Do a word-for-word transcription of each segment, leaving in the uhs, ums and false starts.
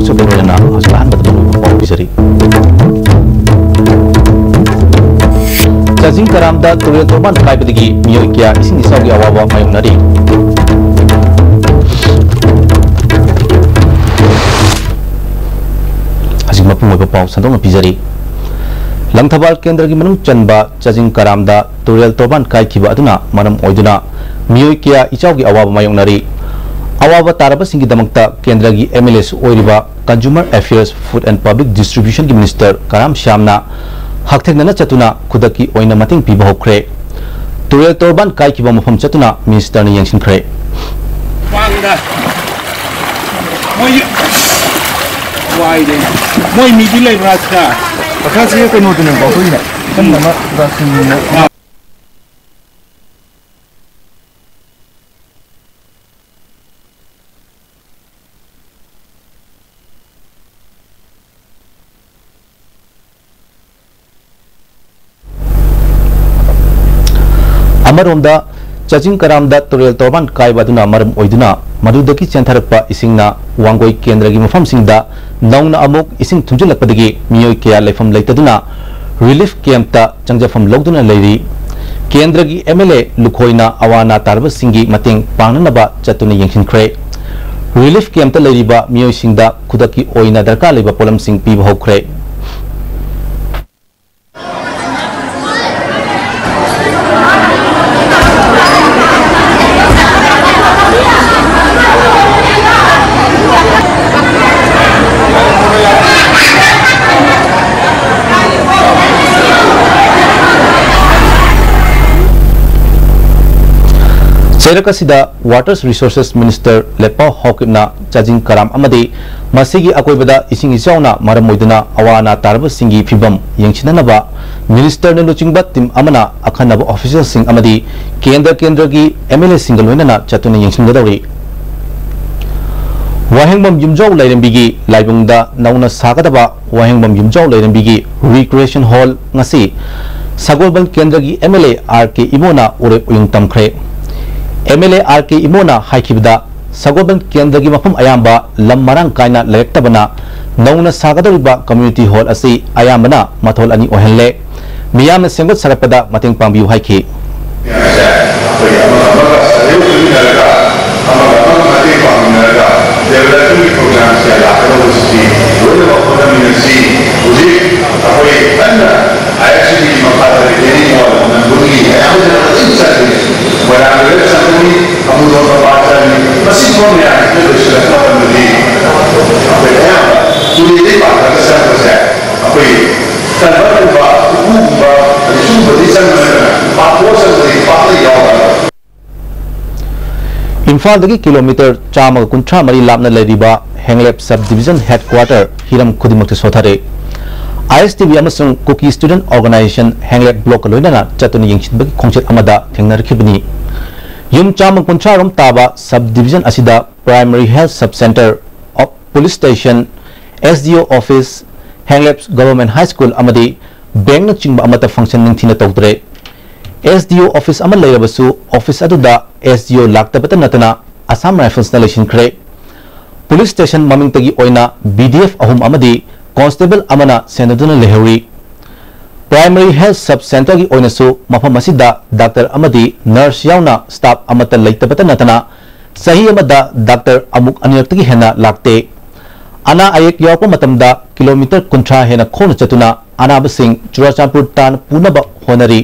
ꯁꯨꯕ ꯂꯣꯏꯅꯅ ꯍꯧꯖꯤꯛ ꯑꯍꯥꯟꯕꯗ ꯄꯥꯎ ꯄꯤꯖꯔꯤ꯫ ꯆꯥꯖꯤꯡ ꯀꯔꯥꯝꯗ ꯇꯨꯔꯦꯜ ꯇꯣꯔꯕꯥꯟ ꯀꯥꯏꯕꯗꯒꯤ ꯃꯤꯑꯣꯏ ꯀꯌꯥ ꯏꯁꯤꯡ ꯏꯆꯥꯎꯒꯤ ꯑꯋꯥꯕ ꯃꯥꯌꯣꯛꯅꯔꯤ꯫ ꯍꯧꯖꯤꯛ ꯃꯄꯨꯡ ꯑꯣꯏꯕ ꯄꯥꯎ ꯁꯟꯗꯣꯛꯅ ꯄꯤꯖꯔꯤ꯫ ꯂꯪꯊꯕꯥꯜ ꯀꯦꯟꯗ꯭ꯔꯒꯤ ꯃꯅꯨꯡ ꯆꯟꯕ ꯆꯥꯖꯤꯡ ꯀꯔꯥꯝꯗ ꯇꯨꯔꯦꯜ ꯇꯣꯔꯕꯥꯟ ꯀꯥꯏꯈꯤꯕ ꯑꯗꯨꯅ ꯃꯔꯝ ꯑꯣꯏꯗꯨꯅ ꯃꯤꯑꯣꯏ ꯀꯌꯥ ꯏꯆꯥꯎꯒꯤ ꯑꯋꯥꯕ ꯃꯥꯌꯣꯛꯅꯔꯤ꯫ ꯑꯋꯥꯕ ꯇꯥꯔꯕꯁꯤꯡꯒꯤꯗꯃꯛꯇ ꯀꯦꯟꯗ꯭ꯔꯒꯤ ꯑꯦꯝ ꯑꯦꯜ ꯑꯦꯁꯨ ꯑꯣꯏꯔꯤꯕ Consumer Affairs, Food and Public Distribution ꯒꯤ ꯃꯤꯅꯤꯁꯇꯔ ꯀꯔꯥꯝ ꯁ꯭ꯌꯥꯝꯅ ꯍꯛꯊꯦꯡꯅꯅ ꯆꯠꯇꯨꯅ ꯈꯨꯗꯛꯀꯤ ꯑꯣꯏꯅ ꯃꯇꯦꯡ ꯄꯤꯕ ꯍꯧꯈ꯭ꯔꯦ꯫ ꯇꯨꯔꯦꯜ ꯇꯣꯔꯕꯥꯟ ꯀꯥꯏꯈꯤꯕ ꯃꯐꯝ ꯆꯠꯇꯨꯅ ꯃꯤꯅꯤꯁꯇꯔꯅ ꯌꯦꯡꯁꯤꯟꯈ꯭ꯔꯦ꯫ ꯃꯣꯏ ꯋꯥꯏꯗꯦ꯫ ꯃꯣꯏ ꯃꯤꯗꯤ ꯂꯩꯕ꯭ꯔꯥ ꯁꯤꯗ? ꯀꯀꯥꯁꯤ ꯀꯩꯅꯣꯗꯨꯅꯦꯀꯣ, ꯑꯩꯈꯣꯏꯒꯤꯅꯦ꯫ ꯀꯟꯅ ꯑꯃ ꯀꯀꯥꯁꯤꯡꯅꯤꯅ꯫ ꯑꯃꯔꯣꯝꯗ, ꯆꯥꯖꯤꯡ ꯀꯔꯥꯝꯗ ꯇꯨꯔꯦꯜ ꯇꯣꯔꯕꯥꯟ ꯀꯥꯏꯕ ꯑꯗꯨꯅ ꯃꯔꯝ ꯑꯣꯏꯗꯨꯅ ꯃꯗꯨꯗꯒꯤ ꯆꯦꯟꯊꯔꯛꯄ ꯏꯁꯤꯡꯅ ꯋꯥꯡꯒꯣꯏ ꯀꯦꯟꯗ꯭ꯔꯒꯤ ꯃꯐꯝꯁꯤꯡꯗ ꯅꯧꯅ ꯑꯃꯨꯛ ꯏꯁꯤꯡ ꯊꯨꯝꯖꯤꯜꯂꯛꯄꯗꯒꯤ ꯃꯤꯑꯣꯏ ꯀꯌꯥ ꯂꯩꯐꯝ ꯂꯩꯇꯗꯨꯅ relief camp ꯇ ꯆꯪꯖꯐꯝ ꯂꯧꯗꯨꯅ ꯂꯩꯔꯤ꯫ ꯀꯦꯟꯗ꯭ꯔꯒꯤ ꯑꯦꯝ ꯑꯦꯜ ꯑꯦ ꯂꯨꯈꯣꯏꯅ ꯑꯋꯥ ꯑꯅꯥ ꯇꯥꯔꯕꯁꯤꯡꯒꯤ ꯃꯇꯦꯡ ꯄꯥꯡꯅꯅꯕ ꯆꯠꯇꯨꯅ ꯌꯦꯡꯁꯤꯟꯈ꯭ꯔꯦ꯫ Relief camp ꯇ ꯂꯩꯔꯤꯕ ꯃꯤꯑꯣꯏꯁꯤꯡꯗ ꯈꯨꯗꯛꯀꯤ ꯑꯣꯏꯅ ꯗꯔꯀꯥꯔ ꯂꯩꯕ ꯄꯣꯠꯂꯝꯁꯤꯡ ꯄꯤꯕ ꯍꯧꯈ꯭ꯔꯦ꯫ ꯆꯩꯔꯛ ꯑꯁꯤꯗ Water Resources Minister ꯂꯦꯠꯄꯥꯎ ꯍꯥꯎꯀꯤꯞꯅ ꯆꯥꯖꯤꯡ ꯀꯔꯥꯝ ꯑꯃꯗꯤ ꯃꯁꯤꯒꯤ ꯑꯀꯣꯏꯕꯗ ꯏꯁꯤꯡ ꯏꯆꯥꯎꯅ ꯃꯔꯝ ꯑꯣꯏꯗꯨꯅ ꯑꯋꯥ ꯑꯅꯥ ꯇꯥꯔꯕꯁꯤꯡꯒꯤ ꯐꯤꯚꯝ ꯌꯦꯡꯁꯤꯟꯅꯅꯕ ꯃꯤꯅꯤꯁꯇꯔꯅ ꯂꯨꯆꯤꯡꯕ ꯇꯤꯝ ꯑꯃꯅ ꯑꯈꯟꯅꯕ ꯑꯣꯐꯤꯁꯤꯌꯦꯜꯁꯤꯡ ꯑꯃꯗꯤ ꯀꯦꯟꯗ꯭ꯔ ꯀꯦꯟꯗ꯭ꯔꯒꯤ ꯑꯦꯝ ꯑꯦꯜ ꯑꯦꯁꯤꯡꯒ ꯂꯣꯏꯅꯅ ꯆꯠꯇꯨꯅ ꯌꯦꯡꯁꯤꯟꯒꯗꯧꯔꯤ꯫ ꯋꯥꯍꯦꯡꯕꯝ ꯌꯨꯝꯖꯥꯎ ꯂꯥꯏꯔꯦꯝꯕꯤꯒꯤ ꯂꯥꯏꯕꯨꯡꯗ ꯅꯧꯅ ꯁꯥꯒꯗꯕ ꯋꯥꯍꯦꯡꯕꯝ ꯌꯨꯝꯖꯥꯎ ꯂꯥꯏꯔꯦꯝꯕꯤꯒꯤ recreation hall ꯉꯁꯤ ꯁꯒꯣꯜꯕꯟ ꯀꯦꯟꯗ꯭ꯔꯒꯤ M L A R K ꯏꯃꯣꯅ ꯎꯔꯦꯞ ꯎꯌꯨꯡ ꯇꯝꯈ꯭ꯔꯦ꯫ M L A R K ꯏꯃꯣꯅ ꯍꯥꯏꯈꯤꯕꯗ, ꯁꯒꯣꯜꯕꯟ ꯀꯦꯟꯗ꯭ꯔꯒꯤ ꯃꯐꯝ ꯑꯌꯥꯝꯕ ꯂꯝ ꯃꯔꯥꯡ ꯀꯥꯏꯅ ꯂꯩꯔꯛꯇꯕꯅ ꯅꯧꯅ ꯁꯥꯒꯗꯧꯔꯤꯕ community hall ꯑꯁꯤ ꯑꯌꯥꯝꯕꯅ ꯃꯊꯣꯜ ꯑꯅꯤ ꯑꯣꯏꯍꯜꯂꯦ꯫ ꯃꯤꯌꯥꯝꯅ ꯁꯦꯝꯒꯠ ꯁꯥꯒꯠꯄꯗ ꯃꯇꯦꯡ ꯄꯥꯡꯕꯤꯌꯨ ꯍꯥꯏꯈꯤ꯫ ꯑꯩꯈꯣꯏ ꯑꯃꯒ ꯑꯃꯒ ꯁꯍꯌꯣꯒ ꯄꯤꯃꯤꯟꯅꯔꯒ, ꯑꯃꯒ ꯑꯃꯒ ꯃꯇꯦꯡ ꯄꯥꯡꯃꯤꯟꯅꯔꯒ developmentꯒꯤ programꯁꯦ ꯂꯥꯛꯀꯗꯧꯕꯁꯤꯗꯤ ꯂꯣꯏꯅꯃꯛ ꯍꯣꯠꯅꯃꯤꯟꯅꯁꯤ꯫ ꯍꯧꯖꯤꯛ ꯑꯩꯈꯣꯏ ꯀꯟꯅ IFCDꯒꯤ ꯃꯈꯥꯗ retaining wall ꯅꯝꯕꯨꯜꯒꯤ ꯃꯌꯥꯝ ꯑꯃ ꯂꯣꯏꯅ ꯆꯠꯂꯤ꯫ ꯃꯣꯏꯔꯥꯡꯗ ꯆꯠꯀꯅꯤ, ꯑꯃꯨꯗꯣꯟ ꯃꯄꯥ ꯆꯠꯂꯤ꯫ ꯃꯁꯤꯒꯨꯝꯕ ꯃꯌꯥꯝꯁꯤꯗ ꯂꯣꯏꯁꯤꯜꯂꯛꯄ ꯃꯇꯝꯗꯗꯤ ꯑꯩꯈꯣꯏ ꯑꯌꯥꯝꯕ ꯇꯨꯔꯦꯜꯗꯒꯤ ꯄꯥꯊꯔꯒ ꯆꯪꯕꯁꯦ ꯑꯩꯈꯣꯏ culvertꯀꯨꯝꯕ, ꯎꯀꯨꯒꯨꯝꯕ, ꯑꯗꯩ ꯁꯤꯒꯨꯝꯕꯗꯤ ꯆꯪꯕ ꯅꯠꯇꯅ ꯄꯥꯊꯣꯛꯑ ꯆꯪꯕꯗꯤ ꯄꯥꯛꯅ ꯌꯥꯎꯗꯕ꯫ ꯏꯝꯐꯥꯜꯗꯒꯤ ꯀꯤꯂꯣꯃꯤꯇꯔ ꯆꯥꯝꯃꯒ ꯀꯨꯟꯊ꯭ꯔꯥ ꯃꯔꯤ ꯂꯥꯞꯅ ꯂꯩꯔꯤꯕ ꯍꯦꯡꯂꯦꯞ sub division headquarter ꯍꯤꯔꯝ ꯈꯨꯗꯤꯡꯃꯛꯇ ꯁꯣꯊꯔꯦ꯫ ISTV ꯑꯃꯁꯨꯡ Kuki Student Organisation ꯍꯦꯡꯂꯦꯞ blockꯀ ꯂꯣꯏꯅꯅ ꯆꯠꯇꯨꯅ ꯌꯦꯡꯁꯤꯟꯕꯒꯤ ꯈꯣꯡꯆꯠ ꯑꯃꯗ ꯊꯦꯡꯅꯔꯛꯈꯤꯕꯅꯤ꯫ ꯌꯨꯝ ꯆꯥꯝꯃ ꯀꯨꯟꯊ꯭ꯔꯥ ꯔꯣꯝ ꯇꯥꯕ sub division ꯑꯁꯤꯗ primary health sub center, police station, SDO office, ꯍꯦꯡꯂꯦꯞ Government High School ꯑꯃꯗꯤ bankꯅꯆꯤꯡꯕ ꯑꯃꯠꯇ function ꯅꯤꯡꯊꯤꯅ ꯇꯧꯗ꯭ꯔꯦ꯫ SDO office ꯑꯃ ꯂꯩꯔꯕꯁꯨ office ꯑꯗꯨꯗ SDO ꯂꯥꯛꯇꯕꯇ ꯅꯠꯇꯅ Assam Riflesꯅ ꯂꯩꯁꯤꯟꯈ꯭ꯔꯦ꯫ Police station ꯃꯃꯤꯡꯇꯒꯤ ꯑꯣꯏꯅ BDF ꯑꯍꯨꯝ ꯑꯃꯗꯤ constable ꯑꯃꯅ ꯁꯦꯟꯅꯗꯨꯅ ꯂꯩꯍꯧꯔꯤ꯫ Primary health sub centreꯒꯤ ꯑꯣꯏꯅꯁꯨ ꯃꯐꯝ ꯑꯁꯤꯗ doctor ꯑꯃꯗꯤ nurse ꯌꯥꯎꯅ staff ꯑꯃꯠꯇ ꯂꯩꯇꯕꯇ ꯅꯠꯇꯅ ꯆꯍꯤ ꯑꯃꯗ doctor ꯑꯃꯨꯛ ꯑꯅꯤꯔꯛꯇꯒꯤ ꯍꯦꯟꯅ ꯂꯥꯛꯇꯦ꯫ ꯑꯅꯥ ꯑꯌꯦꯛ ꯌꯥꯎꯔꯛꯄ ꯃꯇꯝꯗ ꯀꯤꯂꯣꯃꯤꯇꯔ ꯀꯨꯟꯊ꯭ꯔꯥ ꯍꯦꯟꯅ ꯈꯣꯡꯅ ꯆꯠꯇꯨꯅ ꯑꯅꯥꯕꯁꯤꯡ ꯆꯨꯔꯥꯆꯥꯟꯄꯨꯔ ꯇꯥꯟꯅ ꯄꯨꯅꯕ ꯍꯣꯠꯅꯔꯤ꯫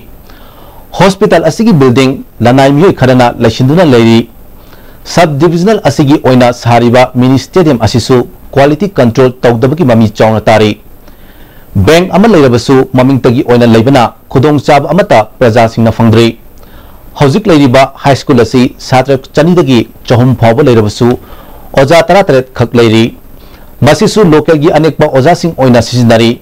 Hospital ꯑꯁꯤꯒꯤ building ꯂꯅꯥꯏ ꯃꯤꯑꯣꯏ ꯈꯔꯅ ꯂꯩꯁꯤꯟꯗꯨꯅ ꯂꯩꯔꯤ꯫ Sub divisional ꯑꯁꯤꯒꯤ ꯑꯣꯏꯅ ꯁꯥꯔꯤꯕ mini stadium ꯑꯁꯤꯁꯨ quality control ꯇꯧꯗꯕꯒꯤ ꯃꯃꯤ ꯆꯥꯎꯅ ꯇꯥꯔꯤ꯫ Bank ꯑꯃ ꯂꯩꯔꯕꯁꯨ ꯃꯃꯤꯡꯇꯒꯤ ꯑꯣꯏꯅ ꯂꯩꯕꯅ ꯈꯨꯗꯣꯡꯆꯥꯕ ꯑꯃꯠꯇ ꯄ꯭ꯔꯖꯥꯁꯤꯡꯅ ꯐꯪꯗ꯭ꯔꯤ꯫ ꯍꯧꯖꯤꯛ ꯂꯩꯔꯤꯕ high school ꯑꯁꯤ ꯁꯥꯇ꯭ꯔ ꯆꯅꯤꯗꯒꯤ ꯆꯍꯨꯝ ꯐꯥꯎꯕ ꯂꯩꯔꯕꯁꯨ ꯑꯣꯖꯥ ꯇꯔꯥꯇꯔꯦꯠ ꯈꯛ ꯂꯩꯔꯤ꯫ ꯃꯁꯤꯁꯨ localꯒꯤ ꯑꯅꯦꯛꯄ ꯑꯣꯖꯥꯁꯤꯡ ꯑꯣꯏꯅ ꯁꯤꯖꯤꯟꯅꯔꯤ꯫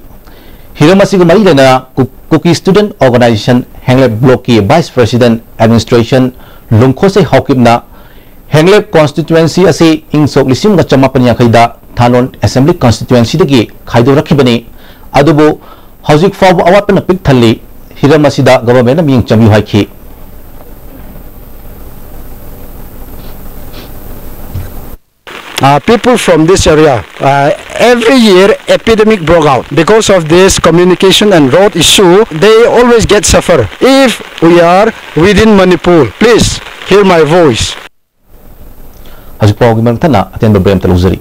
ꯍꯤꯔꯝ ꯑꯁꯤꯒ ꯃꯔꯤ ꯂꯩꯅꯅ ꯀꯨ-, Kuki Student Organisation ꯍꯦꯡꯂꯦꯞ blockꯀꯤ Vice President Administration ꯂꯨꯡꯈꯣꯁꯩ ꯍꯥꯎꯀꯤꯞꯅ ꯍꯦꯡꯂꯦꯞ constituency ꯑꯁꯤ ꯏꯪ ꯁꯣꯛ ꯂꯤꯁꯤꯡ ꯑꯃꯒ ꯆꯃꯥꯄꯟ ꯌꯥꯡꯈꯩꯗ ꯊꯥꯂꯣꯟ Assembly constituencyꯗꯒꯤ ꯈꯥꯏꯗꯣꯔꯛꯈꯤꯕꯅꯤ꯫ ꯑꯗꯨꯕꯨ ꯍꯧꯖꯤꯛ ꯐꯥꯎꯕ ꯑꯋꯥꯠꯄꯅ ꯄꯤꯛ ꯊꯜꯂꯤ꯫ ꯍꯤꯔꯝ ꯑꯁꯤꯗ governmentꯅ ꯃꯤꯠꯌꯦꯡ ꯆꯪꯕꯤꯌꯨ ꯍꯥꯏꯈꯤ꯫ Uh, people from this area, uh, every year epidemic broke out. Because of this communication and road issue, they always get suffer. If we are within Manipur, please hear my voice. ꯍꯧꯖꯤꯛ ꯄꯥꯎꯒꯤ ꯃꯔꯛ ꯊꯠꯅ ꯑꯇꯦꯟꯕ break ꯑꯃꯇ ꯂꯧꯖꯔꯤ꯫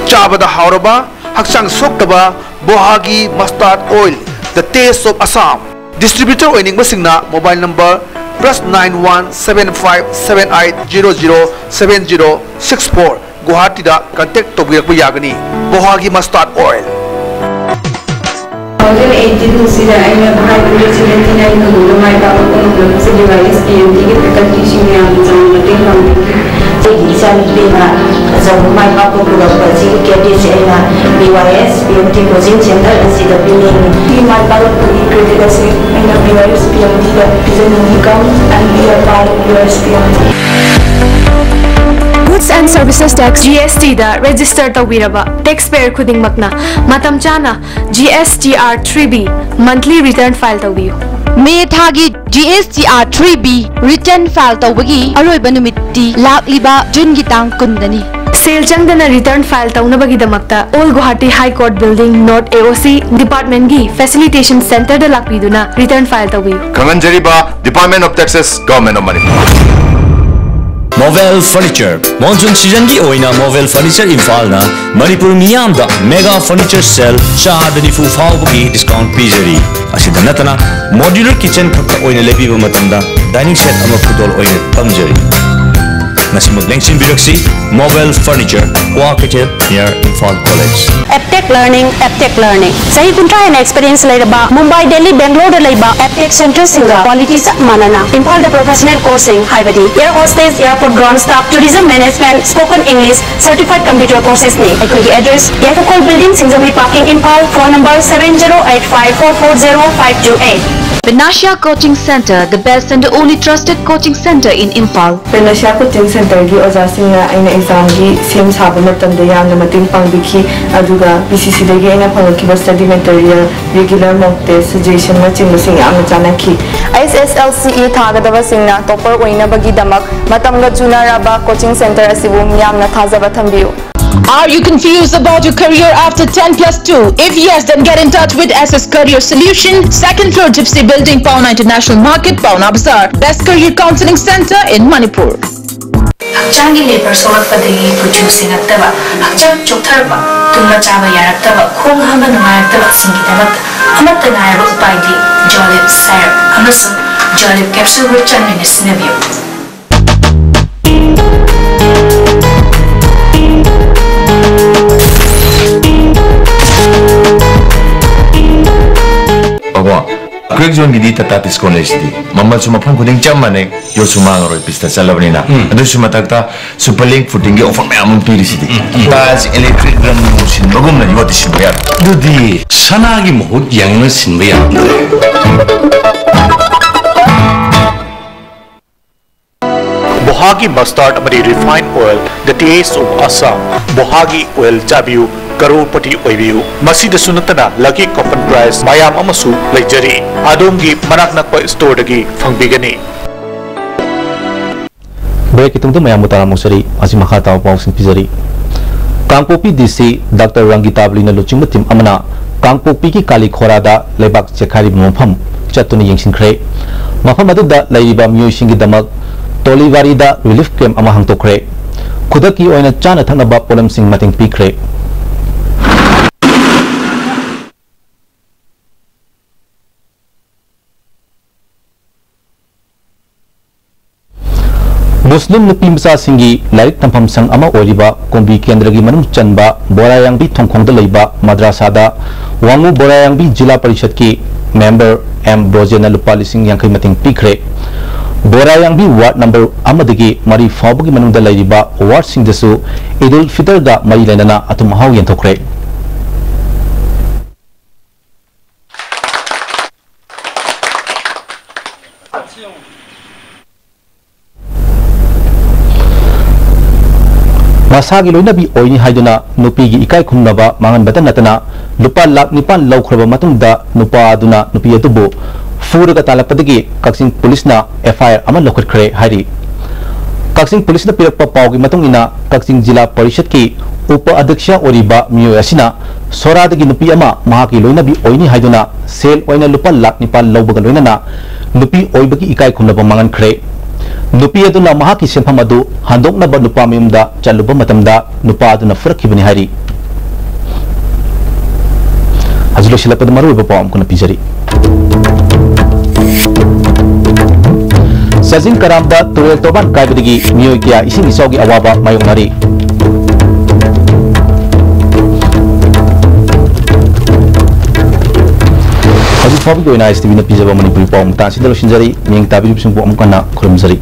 ꯆꯥꯕꯗ ꯍꯥꯎꯔꯕ, ꯍꯛꯆꯥꯡ ꯁꯣꯛꯇꯕ ꯕꯣꯍꯥꯒꯤ mustard oil, the taste of Assam. Distributor ꯑꯣꯏꯅꯤꯡꯕꯁꯤꯡꯅ mobile number plus nine one seven five seven eight zero zero seven zero six four, ꯒꯨꯋꯥꯍꯥꯇꯤꯗ contact ꯇꯧꯕꯤꯔꯛꯄ ꯌꯥꯒꯅꯤ꯫ ꯕꯣꯍꯥꯒꯤ mustard oil. Two thousand eighteen ꯑꯁꯤꯗ ꯑꯩꯅ five hundred seventy nine ꯈꯨꯗꯤꯡꯗ ꯃꯥꯏ ꯄꯥꯛꯄ ꯉꯝꯂꯕꯁꯦ B Y S P M T ꯒꯤ faculty ꯁꯤꯡꯅ ꯌꯥꯝꯅ ꯆꯥꯎꯅ ꯃꯇꯦꯡ ꯄꯥꯡꯕꯤꯈꯤ꯫ ꯑꯩꯒꯤ ꯏꯆꯥꯅꯨꯄꯤꯅ ꯑꯆꯧꯕ ꯃꯥꯏ ꯄꯥꯛꯄ ꯄꯨꯔꯛꯄ ꯑꯁꯤꯒꯤ credit ꯁꯦ ꯑꯩꯅ B Y S P M T coaching center ꯑꯁꯤꯗ ꯄꯤꯅꯤꯡꯏ꯫ ꯁꯤꯒꯤ ꯃꯥꯏ ꯄꯥꯛꯂꯛꯄꯒꯤ credit ꯑꯁꯤ ꯑꯩꯅ B Y S P M T the ꯄꯤꯖꯅꯤꯡꯏ꯫ Come and be a part of B Y S P M T. Goods and Services Tax, G S T the register ꯇꯧꯕꯤꯔꯕ taxpayer ꯈꯨꯗꯤꯡꯃꯛꯅ ꯃꯇꯝ ꯆꯥꯅ G S T R three B monthly return file ꯇꯧꯕꯤꯌꯨ꯫ ꯃꯦ ꯊꯥꯒꯤ G S T R three B return file ꯇꯧꯕꯒꯤ ꯑꯔꯣꯏꯕ ꯅꯨꯃꯤꯠꯇꯤ ꯂꯥꯛꯂꯤꯕ ꯖꯨꯟꯒꯤ ꯇꯥꯡ ꯀꯨꯟꯗꯅꯤ꯫ ꯁꯦꯜ ꯆꯪꯗꯅ return file ꯇꯧꯅꯕꯒꯤꯗꯃꯛꯇ Old Guwahati High Court Building, North A O C department ꯒꯤ facilitation center ꯗ ꯂꯥꯛꯄꯤꯗꯨꯅ return file ꯇꯧꯕꯤꯌꯨ꯫ ꯈꯪꯍꯟꯖꯔꯤꯕ Department of Taxes, Government of Manipur. Movel Furniture, monsoon season ꯒꯤ ꯑꯣꯏꯅ Movel Furniture ꯏꯝꯐꯥꯜꯅ ꯃꯅꯤꯄꯨꯔ ꯃꯤꯌꯥꯝꯗ mega furniture sale ꯆꯥꯗ ꯅꯤꯐꯨ ꯐꯥꯎꯕꯒꯤ discount ꯄꯤꯖꯔꯤ꯫ ꯑꯁꯤꯗ ꯅꯠꯇꯅ modular kitchen ꯈꯛꯇ ꯑꯣꯏꯅ ꯂꯩꯕꯤꯕ ꯃꯇꯝꯗ dining set ꯑꯃ ꯈꯨꯗꯣꯜ ꯑꯣꯏꯅ ꯇꯝꯖꯔꯤ꯫ ꯉꯁꯤꯃꯛ ꯂꯦꯡꯁꯤꯟꯕꯤꯔꯛꯁꯤ, Movel Furniture, ꯀ꯭ꯋꯥ ꯀꯩꯊꯦꯜ, near Imphal College. Aptech Learning, Aptech Learning꯫ ꯆꯍꯤ ꯀꯨꯟꯊ꯭ꯔꯥ ꯍꯦꯟꯅ experience ꯂꯩꯔꯕ ꯃꯨꯝꯕꯥꯏ, ꯗꯦꯜꯂꯤ, ꯕꯦꯡꯒ꯭ꯂꯣꯔꯗ ꯂꯩꯕ Aptech centre ꯁꯤꯡꯒ quality ꯆꯞ ꯃꯥꯟꯅꯅ ꯏꯝꯐꯥꯜꯗ professional course ꯁꯤꯡ ꯍꯥꯏꯕꯗꯤ air hostess, airport ground staff, tourism management, spoken English, certified computer courses ꯅꯤ꯫ ꯑꯩꯈꯣꯏꯒꯤ address, ꯌꯥꯏꯐꯈꯣꯜ building, Singjamei parking, Imphal. Phone number seven zero eight five four four zero five two eight꯫ Panacea Coaching Centre, the best and the only trusted coaching centre in Imphal. Panacea Coaching Centre ꯒꯤ ꯑꯣꯖꯥꯁꯤꯡꯅ ꯑꯩꯅ exam ꯒꯤ ꯁꯦꯝ ꯁꯥꯕ ꯃꯇꯝꯗ ꯌꯥꯝꯅ ꯃꯇꯦꯡ ꯄꯥꯡꯕꯤꯈꯤ, ꯑꯗꯨꯒ P C C ꯗꯒꯤ ꯑꯩꯅ ꯐꯪꯂꯛꯈꯤꯕ study material, regular mock test, suggestion ꯅꯆꯤꯡꯕꯁꯤꯡ ꯌꯥꯝꯅ ꯆꯥꯟꯅꯈꯤ꯫ ꯑꯩꯆ ꯑꯦꯁ ꯑꯦꯜ ꯁꯤ ꯏ ꯊꯥꯒꯗꯕꯁꯤꯡꯅ ꯇꯣꯄꯔ ꯑꯣꯏꯅꯕꯒꯤꯗꯃꯛ ꯃꯇꯝꯒ ꯆꯨꯅꯔꯕ ꯀꯣꯆꯤꯡ ꯁꯦꯟꯇꯔ ꯑꯁꯤꯕꯨ ꯃꯤꯌꯥꯝꯅ ꯊꯥꯖꯕ ꯊꯝꯕꯤꯌꯨ꯫ Are you confused about your career after ten plus two? If yes, then get in touch with S S Career Solution, second floor Gypsy Building, Paona International Market, Paona Bazaar. Best career counseling center in Manipur. ꯍꯛꯆꯥꯡꯒꯤ labour ꯁꯣꯛꯂꯛꯄꯗꯒꯤ ꯀꯨꯆꯨ ꯁꯦꯡꯉꯛꯇꯕ, ꯍꯛꯆꯥꯡ ꯆꯣꯛꯊꯔꯛꯄ, ꯇꯨꯝꯕ ꯆꯥꯕ ꯌꯥꯔꯛꯇꯕ, ꯈꯣꯡ ꯍꯥꯝꯕ ꯅꯨꯡꯉꯥꯏꯔꯛꯇꯕꯁꯤꯡꯒꯤꯗꯃꯛꯇ ꯑꯃꯠꯇ ꯉꯥꯏꯔꯕ ꯎꯄꯥꯏꯗꯤ ꯖꯣꯂꯤꯞ ꯁꯥꯏꯔꯞ ꯑꯃꯁꯨꯡ ꯖꯣꯂꯤꯞ ꯀꯦꯞꯁꯨꯜꯕꯨ ꯆꯥꯡ ꯅꯥꯏꯅ ꯁꯤꯖꯤꯟꯅꯕꯤꯌꯨ꯫ ꯕꯕꯥ, ꯀ꯭ꯔꯦꯛ ꯖꯣꯟꯒꯤꯗꯤ ꯇꯥꯇꯥ ꯇꯤꯁꯀꯣꯟ ꯂꯩꯁꯤꯗꯤ꯫ ꯃꯃꯜꯁꯨ ꯃꯐꯝ ꯈꯨꯗꯤꯡ ꯆꯞ ꯃꯥꯟꯅꯩ, ꯌꯣꯠꯁꯨ ꯃꯥꯡꯉꯔꯣꯏ, ꯄꯤꯁꯇ ꯆꯠꯂꯕꯅꯤꯅ꯫ ꯎꯝ꯫ ꯑꯗꯨꯁꯨ ꯃꯊꯛꯇ ꯁꯨꯄꯔ ꯂꯤꯡ ꯐꯨꯇꯤꯡꯒꯤ ꯑꯣꯐꯔ ꯃꯌꯥꯝ ꯑꯃ ꯄꯤꯔꯤꯁꯤꯗꯤ꯫ ꯎꯝ, ꯎꯝ꯫ ꯇꯥꯖ ꯏꯂꯦꯛꯇ꯭ꯔꯤꯛ ꯔꯟ ꯁꯤꯟꯕꯒꯨꯝꯅ ꯌꯣꯠꯇꯤ ꯁꯤꯟꯕ ꯌꯥꯔꯣꯏ꯫ ꯑꯗꯨꯗꯤ ꯁꯅꯥꯒꯤ ꯃꯍꯨꯠ ꯌꯥꯡꯅ ꯁꯤꯟꯕ ꯌꯥꯔꯝꯗ꯭ꯔꯦ꯫ ꯕꯣꯍꯥꯒꯤ ꯃꯁꯇꯥꯔꯗ ꯑꯃꯗꯤ refine oil, the taste of Assam꯫ ꯕꯣꯍꯥꯒꯤ ꯑꯣꯏꯜ ꯆꯥꯕꯤꯌꯨ, ꯀꯔꯣꯔꯄꯇꯤ ꯑꯣꯏꯕꯤꯌꯨ꯫ ꯃꯁꯤꯗꯁꯨ ꯅꯠꯇꯅ ꯂꯛꯀꯤ ꯀꯣꯄꯟ ꯄ꯭ꯔꯥꯏꯖ ꯃꯌꯥꯝ ꯑꯃꯁꯨ ꯂꯩꯖꯔꯤ꯫ ꯑꯗꯣꯝꯒꯤ ꯃꯅꯥꯛ ꯅꯛꯄ ꯁ꯭ꯇꯣꯔꯗꯒꯤ ꯐꯪꯕꯤꯒꯅꯤ꯫ ꯕ꯭ꯔꯦꯛꯀꯤ ꯇꯨꯡꯗ ꯃꯌꯥꯝꯕꯨ ꯇꯔꯥꯝꯅ ꯑꯣꯛꯆꯔꯤ꯫ ꯍꯧꯖꯤꯛ ꯃꯈꯥ ꯇꯥꯕ ꯄꯥꯎꯁꯤꯡ ꯄꯤꯖꯔꯤ꯫ ꯀꯥꯡꯄꯣꯛꯄꯤ ꯗꯤ ꯁꯤ ꯗꯥꯛꯇꯔ ꯔꯪꯒꯤꯇꯥꯕꯂꯤꯅ ꯂꯨꯆꯤꯡꯕ ꯇꯤꯝ ꯑꯃꯅ ꯀꯥꯡꯄꯣꯛꯄꯤꯒꯤ ꯀꯥꯂꯤ ꯈꯣꯔꯥꯗ ꯂꯩꯕꯥꯛ ꯆꯦꯛꯈꯥꯏꯔꯤꯕ ꯃꯐꯝ ꯆꯠꯇꯨꯅ ꯌꯦꯡꯁꯤꯟꯈ꯭ꯔꯦ꯫ ꯃꯐꯝ ꯑꯗꯨꯗ ꯂꯩꯔꯤꯕ ꯃꯤꯑꯣꯏꯁꯤꯡꯒꯤꯗꯃꯛ ꯇꯣꯂꯤꯕꯥꯔꯤꯗ ꯔꯤꯂꯤꯐ ꯀꯦꯝꯞ ꯑꯃ ꯍꯥꯡꯗꯣꯛꯈ꯭ꯔꯦ꯫ ꯈꯨꯗꯛꯀꯤ ꯑꯣꯏꯅ ꯆꯥꯅ ꯊꯛꯅꯕ ꯄꯣꯠꯂꯝꯁꯤꯡ ꯃꯇꯦꯡ ꯄꯤꯈ꯭ꯔꯦ꯫ ꯃꯨꯁꯂꯤꯝ ꯅꯨꯄꯤ ꯃꯆꯥꯁꯤꯡꯒꯤ ꯂꯥꯏꯔꯤꯛ ꯇꯝꯐꯝ ꯁꯪ ꯑꯃ ꯑꯣꯏꯔꯤꯕ ꯀꯨꯝꯕꯤ ꯀꯦꯟꯗ꯭ꯔꯒꯤ ꯃꯅꯨꯡ ꯆꯟꯕ ꯕꯣꯔꯥꯌꯥꯡꯕꯤ ꯊꯣꯡꯈꯣꯡꯗ ꯂꯩꯕ ꯃꯗ꯭ꯔꯥꯁꯥꯗ ꯋꯥꯡꯉꯨ ꯕꯣꯔꯥꯌꯥꯡꯕꯤ ꯖꯤꯂꯥ ꯄꯔꯤꯁꯠꯀꯤ ꯃꯦꯝꯕꯔ ꯑꯦꯝ ꯕ꯭ꯔꯣꯖꯦꯟꯅ ꯂꯨꯄꯥ ꯂꯤꯁꯤꯡ ꯌꯥꯡꯈꯩ ꯃꯇꯦꯡ ꯄꯤꯈ꯭ꯔꯦ꯫ ꯕꯣꯔꯥꯌꯥꯡꯕꯤ ꯋꯥꯔꯗ ꯅꯝꯕꯔ ꯑꯃꯗꯒꯤ ꯃꯔꯤ ꯐꯥꯎꯕꯒꯤ ꯃꯅꯨꯡꯗ ꯂꯩꯔꯤꯕ ꯋꯥꯔꯗꯁꯤꯡꯗꯁꯨ ꯏꯗꯨꯜ ꯐꯤꯇꯔꯒ ꯃꯔꯤ ꯂꯩꯅꯅ ꯑꯊꯨꯝ ꯑꯍꯥꯎ ꯌꯦꯟꯊꯣꯛꯈ꯭ꯔꯦ꯫ ꯃꯁꯥꯒꯤ ꯂꯣꯏꯅꯕꯤ ꯑꯣꯏꯅꯤ ꯍꯥꯏꯗꯨꯅ ꯅꯨꯄꯤꯒꯤ ꯏꯀꯥꯏ ꯈꯨꯝꯅꯕ ꯃꯥꯡꯍꯟꯕꯇ ꯅꯠꯇꯅ ꯂꯨꯄꯥ ꯂꯥꯈ ꯅꯤꯄꯥꯟ ꯂꯧꯈ꯭ꯔꯕ ꯃꯇꯨꯡꯗ ꯅꯨꯄꯥ ꯑꯗꯨꯅ ꯅꯨꯄꯤ ꯑꯗꯨꯕꯨ ꯐꯨꯔꯒ ꯇꯥꯜꯂꯛꯄꯗꯒꯤ ꯀꯛꯆꯤꯡ ꯄꯨꯂꯤꯁꯅ ꯑꯦꯐ ꯑꯥꯏ ꯑꯥꯔ ꯑꯃ ꯂꯧꯈꯠꯈ꯭ꯔꯦ ꯍꯥꯏꯔꯤ꯫ ꯀꯛꯆꯤꯡ ꯄꯨꯂꯤꯁꯅ ꯄꯤꯔꯛꯄ ꯄꯥꯎꯒꯤ ꯃꯇꯨꯡ ꯏꯟꯅ, ꯀꯛꯆꯤꯡ ꯖꯤꯂꯥ ꯄꯔꯤꯁꯠꯀꯤ ꯎꯄ ꯑꯗ꯭ꯌꯛꯁ ꯑꯣꯏꯔꯤꯕ ꯃꯤꯑꯣꯏ ꯑꯁꯤꯅ ꯁꯣꯔꯥꯗꯒꯤ ꯅꯨꯄꯤ ꯑꯃ ꯃꯍꯥꯛꯀꯤ ꯂꯣꯏꯅꯕꯤ ꯑꯣꯏꯅꯤ ꯍꯥꯏꯗꯨꯅ ꯁꯦꯜ ꯑꯣꯏꯅ ꯂꯨꯄꯥ ꯂꯥꯈ ꯅꯤꯄꯥꯜ ꯂꯧꯕꯒ ꯂꯣꯏꯅꯅ ꯅꯨꯄꯤ ꯑꯣꯏꯕꯒꯤ ꯏꯀꯥꯏ ꯈꯨꯝꯅꯕ ꯃꯥꯡꯍꯟꯈ꯭ꯔꯦ꯫ ꯅꯨꯄꯤ ꯑꯗꯨꯅ ꯃꯍꯥꯛꯀꯤ ꯁꯦꯟꯐꯝ ꯑꯗꯨ ꯍꯟꯗꯣꯛꯅꯕ ꯅꯨꯄꯥ ꯃꯌꯨꯝꯗ ꯆꯠꯂꯨꯕ ꯃꯇꯝꯗ ꯅꯨꯄꯥ ꯑꯗꯨꯅ ꯐꯨꯔꯛꯈꯤꯕꯅꯤ ꯍꯥꯏꯔꯤ꯫ ꯍꯧꯖꯤꯛ ꯂꯣꯏꯁꯤꯜꯂꯛꯄꯗ ꯃꯔꯨꯑꯣꯏꯕ ꯄꯥꯎ ꯑꯃ ꯀꯟꯅ ꯄꯤꯖꯔꯤ꯫ ꯆꯥꯖꯤꯡ ꯀꯔꯥꯝꯗ ꯇꯨꯔꯦꯜ ꯇꯣꯔꯕꯥꯟ ꯀꯥꯏꯕꯗꯒꯤ ꯃꯤꯑꯣꯏ ꯀꯌꯥ ꯏꯁꯤꯡ ꯏꯆꯥꯎꯒꯤ ꯑꯋꯥꯕ ꯃꯥꯌꯣꯛꯅꯔꯤ꯫ ꯍꯧꯖꯤꯛ ꯐꯥꯎꯕꯒꯤ ꯑꯣꯏꯅ ꯑꯥꯏ ꯑꯦꯁ ꯇꯤ ꯚꯤꯅ ꯄꯤꯖꯕ ꯃꯅꯤꯄꯨꯔꯤ ꯄꯥꯎ ꯃꯇꯥꯡ ꯑꯁꯤꯗ ꯂꯣꯏꯁꯤꯟꯖꯔꯤ꯫ ꯃꯤꯠꯌꯦꯡ ꯇꯥꯕꯤꯔꯤꯕꯁꯤꯡꯕꯨ ꯑꯃꯨꯛ ꯍꯟꯅ ꯈꯨꯔꯨꯝꯖꯔꯤ꯫